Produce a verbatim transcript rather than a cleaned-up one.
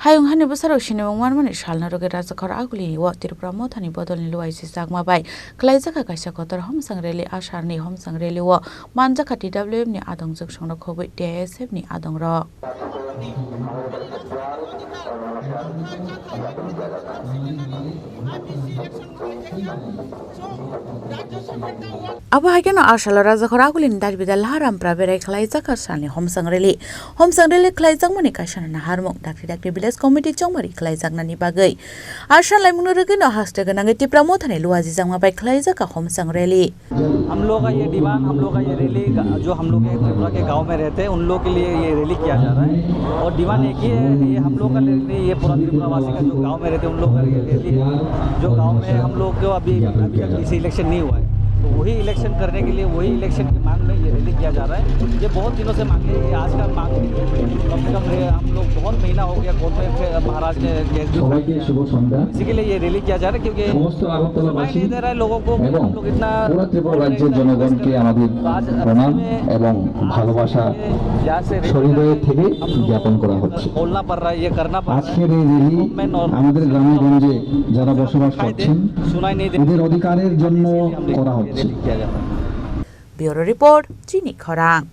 Ayung hani bwsarok sinimung manmani salna rwgwi Rajakhor Agulini o Tripura Mothani bodolni Luaisi Chakma bai khwlaijakha kaisa kotor homsang rally. Asharni homsang rally o manjakha T W F ni adongjwk songrok khobwi T I S F ni adongrok. Abo hai kheno Asalo Rajakhor Agulini Darbida Laharam Praberai khwlaijak Ashalni homsang rally. Homsang rally khwlaijakmani kaisa nana harmung dakti dakti village committee chongmari khwlaijaknani bagwi. Ashal laimungno rwgwino haste gwnangwi Tipra Mothani Luaisi Chakma bai khwlaijakha homsang rally. हम लोग का ये डिमांड, हम लोग का ये रैली, जो हम लोग के त्रिपुरा के गांव में रहते हैं, उन लोग के लिए ये रैली किया जा रहा है। और डिमांड एक ही है, ये हम लोग का रैली नहीं, ये पूरा त्रिपुरावासी का जो गांव में रहते हैं, उन लोग का ये रैली है। जो गांव में हम लोग को अभी, अभी तक इसे इलेक्शन नहीं हुआ है, तो वही इलेक्शन करने के लिए, वही इलेक्शन की मांग में ये रैली किया जा रहा है। ये बहुत दिनों से मांग है, ये आज का मांग नहीं है। कम से कम ये हम लोग बहुत महीना हो गया कोर्ट में, फिर महाराज ने केस भी फाइल किया। শুভ সন্ধ্যা। इसी के लिए ये रैली किया जा रहा है, क्योंकि সমস্ত আগরতলাবাসী सुनाई नहीं दे रहा है लोगों को, এবং हम लोग इतना পুরা ত্রিপুরা রাজ্যের জনগণকে আমাদের প্রণাম এবং ভালোবাসা সহৃদয় থেকে জ্ঞাপন করা হচ্ছে। बोलना पड़ रहा है, ये करना पड़ रहा है। আজকের এই র‍্যালি আমাদের গ্রামে গঞ্জে যারা বসবাস করছেন, এদের অধিকারের জন্য করা হচ্ছে। Bureau report, Chini Khorang.